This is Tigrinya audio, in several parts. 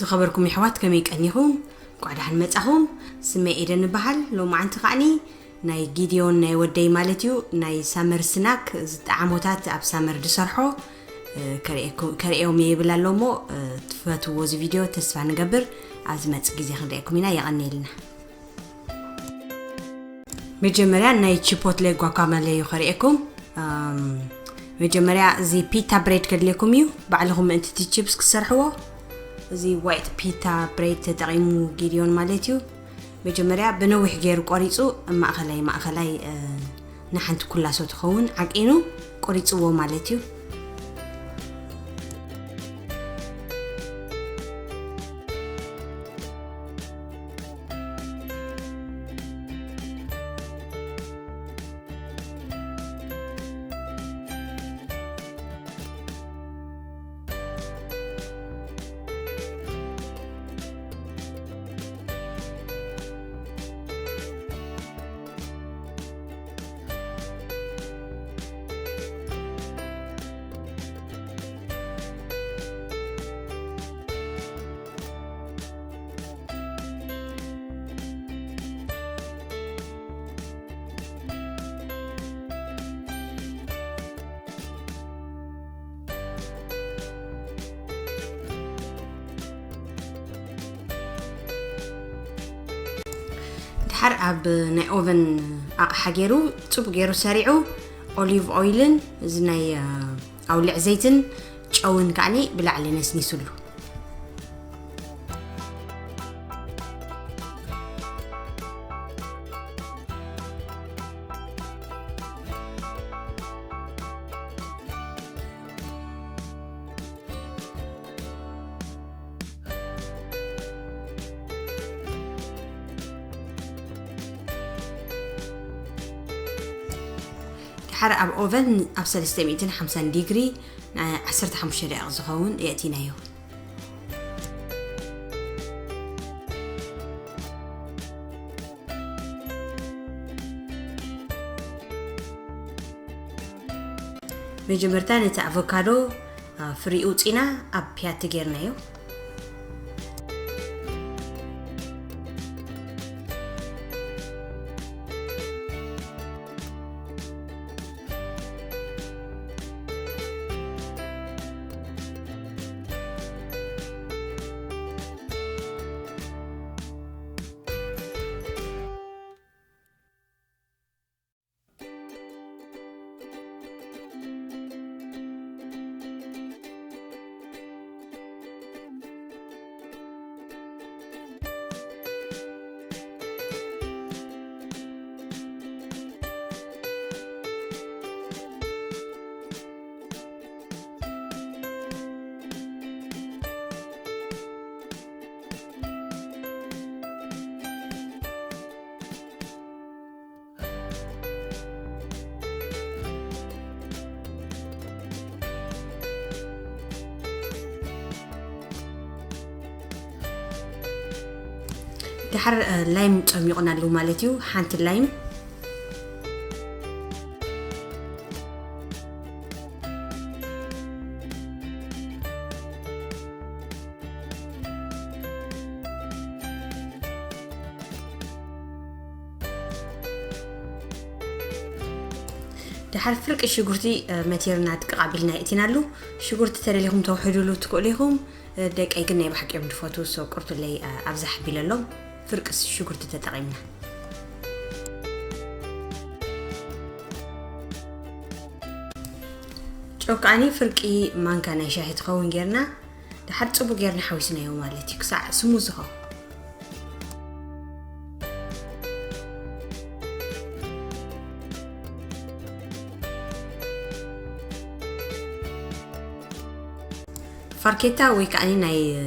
ዝኸበርኩም የሕዋት፣ ከመይ ቀኒኹም? እንቋዕ ደሓን መጻኹም። ስመይ ኤደን እበሃል። ሎማዓንቲ ከዓኒ ናይ ጊድዮን ናይ ወደይ ማለት እዩ፣ ናይ ሳመር ስናክ ዝጠዓሞታት ኣብ ሳመር ዝሰርሖ፣ እ፣ ከርእየኩም-፣ ከርእዮም እየ ይብል ኣሎ እሞ፣ እ፣ ትፈትዎ እዚ ቪድዮ ተስፋ ንገብር። ኣብ ዝመጽእ ግዜ ክንርእየኩም ኢና። የቐንየልና። መጀመርያ ናይ ቺፖትለ ጓካማለ እዩ ከርእየኩም። ኣም፣ መጀመርያ እዚ ፒታ ብሬድ ከድልየኩም እዩ። ባዕልኹም ምእንቲ እቲ ቺፕስ ክትሰርሕዎ። እዚ ዋይት ፒታ ብሬድ ተጠቒሙ ጊድዮን ማለት እዩ። መጀመርያ ብነዊሕ ገይሩ ቆሪጹ ማእኸላይ ማእኸላይ፣ እ፣ ንሓንቲ ኩላሶ ትኸውን ዓቂኑ ቆሪጽዎ ማለት እዩ። ድሓር ኣብ ናይ ኦቨን ኣቕሓ ገይሩ፣ ጽቡቕ ገይሩ ሰሪዑ፣ ኦሊቭ ኦይልን እዚ ናይ፣ እ፣ ኣውልዕ ዘይትን ጨውን ከዓኒ ብላዕሊ ነስኒሱሉ። ድሓር ኣብ ኦቨን ኣብ ሰለስተ ሚእትን ሓምሳን ዲግሪ ን ዓሰርተ ሓሙሽተ ደቂቕ ዝኸውን የእቲናዮ። መጀመርታ ነቲ ኣቮካዶ፣ አ፣ ፍሪኡ ውፂና ኣብ ፒያቲ ጌርናዮ። ድሓር፣ እ፣ ላይም ጨሚቑና ኣለዉ ማለት እዩ። ሓንቲ ላይም። ድሓር ፍርቂ ሽጉርቲ፣ እ፣ መቲርና ድቅቕ ኣቢልና የእቲናሉ። ሽጉርቲ ተደሊኹም ተውሕዱሉ ትክእሉ ኢኹም። እ፣ ደቀይ ግን ናይ ብሓቂ እዮም ድፈትዉ፣ so ቁርቱለይ፣ እ፣ ኣብዛሕ ኣቢለሎም ፍርቂ ሽጉርቲ ተጠቒምና። ጨው ከዓኒ ፍርቂ ማንካ ናይ ሻሂ ትኸውን ጌርና፣ ድሓር ጽቡቕ ጌርና ሓዊስናዮ ማለት እዩ፣ ክሳዕ ስሙዝ ዝኸውን። ፋርኬታ ወይ ከዓኒ ናይ፣ እ፣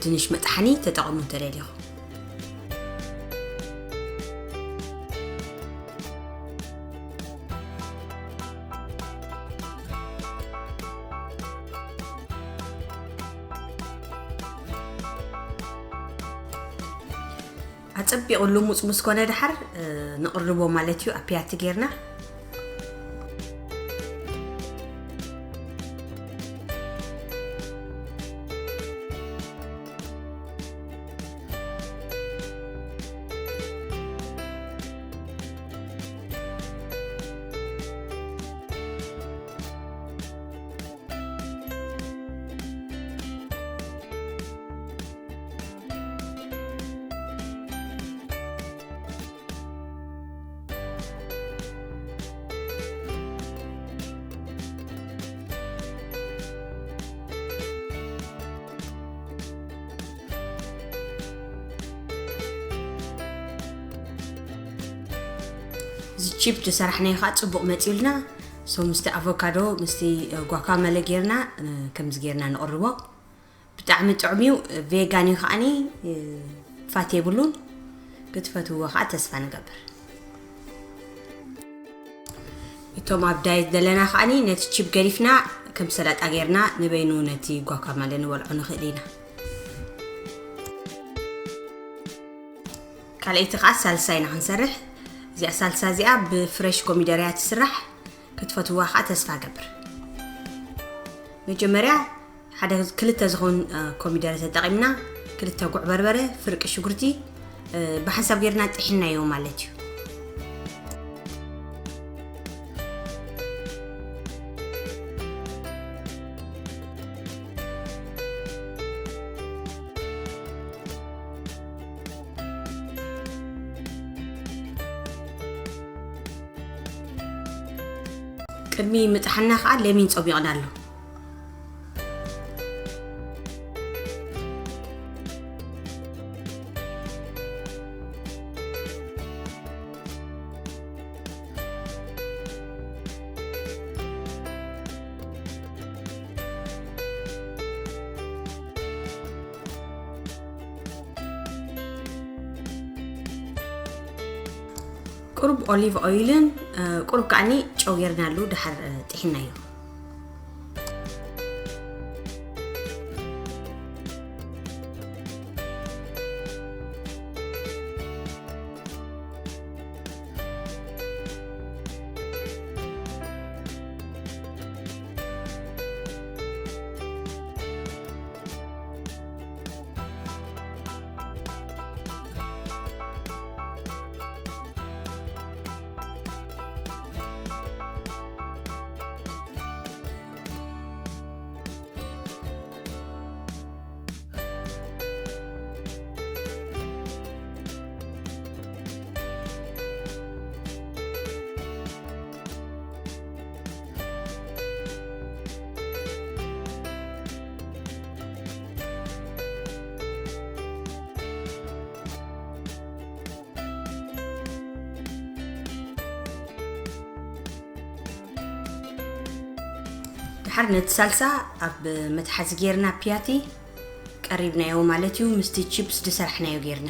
ድንሽ መጥሓኒ ተጠቐሙ እንተደሊኹም። ኣጸቢቑ ልሙጽ ምስ ኮነ ድሓር፣ እ፣ ንቕርቦ ማለት እዩ፣ ኣብ ፒያቲ ጌርና። እዚ ቺፕ ዝሰራሕናዮ ከዓ ፅቡቕ መፂኡልና። So ምስቲ ኣቮካዶ፣ ምስቲ ጓካመለ ጌርና፣ እ፣ ከምዚ ጌርና ንቕርቦ። ብጣዕሚ ጥዑም እዩ። ቬጋን እዩ ከዓኒ፣ እ፣ ፋት የብሉን። ክትፈትውዎ ከዓ ተስፋ ንገብር። እቶም ኣብ ዳየት ዘለና ከዓኒ ነቲ ቺፕ ገዲፍና ከም ሰላጣ ጌርና ንበይኑ ነቲ ጓካመለ ንበልዖ ንኽእል ኢና። ካልኣይቲ ከዓ ሳልሳ ኢና ክንሰርሕ። እዚኣ ሳልሳ እዚኣ ብፍሬሽ ኮሚደረ እያ ትስራሕ። ክትፈትዋ ከዓ ተስፋ ገብር። መጀመርያ ሓደ ክልተ ዝኸውን፣ እ፣ ኮሚደረ ተጠቒምና፣ ክልተ ጉዕ በርበረ፣ ፍርቂ ሽጉርቲ፣ እ፣ ብሓንሳብ ጌርና ጥሒናዮ ማለት እዩ። ቅድሚ ምጥሓና ከዓ ለሚን ጸሚቕና ኣሎ። ቁሩብ ኦሊቭ ኦይልን፣ እ፣ ቁሩብ ከዓኒ ጨው ጌርናሉ ድሓር፣ እ፣ ጥሒናዮ። ድሓር ነቲ ሳልሳ ኣብ መትሓዚ ጌርና ፒያቲ ቀሪብናዮ ማለት እዩ። ምስቲ ቺፕስ ዝሰራሕናዮ ጌርና።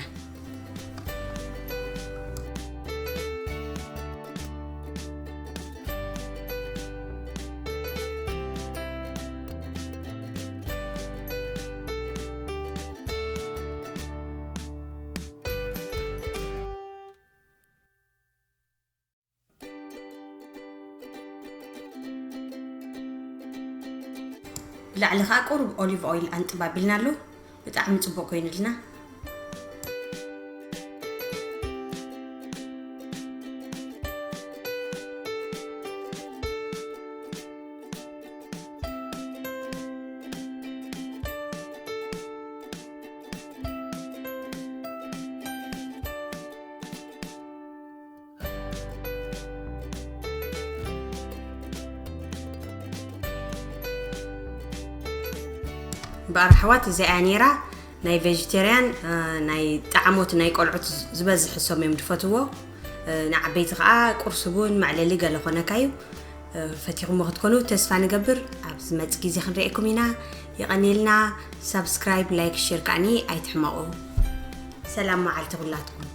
ብላዕሊ ከዓ ቁሩብ ኦሊቭ ኦይል ኣንጥብ ኣቢልናሉ። ብጣዕሚ ጽቡቕ ኮይኑልና። እምበኣር ኣሕዋት፣ እዚኣ እያ ነይራ ናይ ቬጀቴርያን፣ እ፣ ናይ ጣዕሞት ናይ ቆልዑት ዝበዝሕ እሶም እዮም ዝፈትዎ። እ፣ ንዓበይቲ ከዓ ቁርሲ ቡን መዕለሊ ገለ ኮነካ እዩ። እ፣ ፈቲኹሞ ክትኮኑ ተስፋ ንገብር። ኣብ ዝመጽእ ግዜ ክንርእየኩም ኢና። የቐንየልና። ሳብስክራይብ፣ ላይክ፣ ሼር ከዓኒ ኣይትሕመቑ። ሰላም መዓልቲ ኩላትኩም።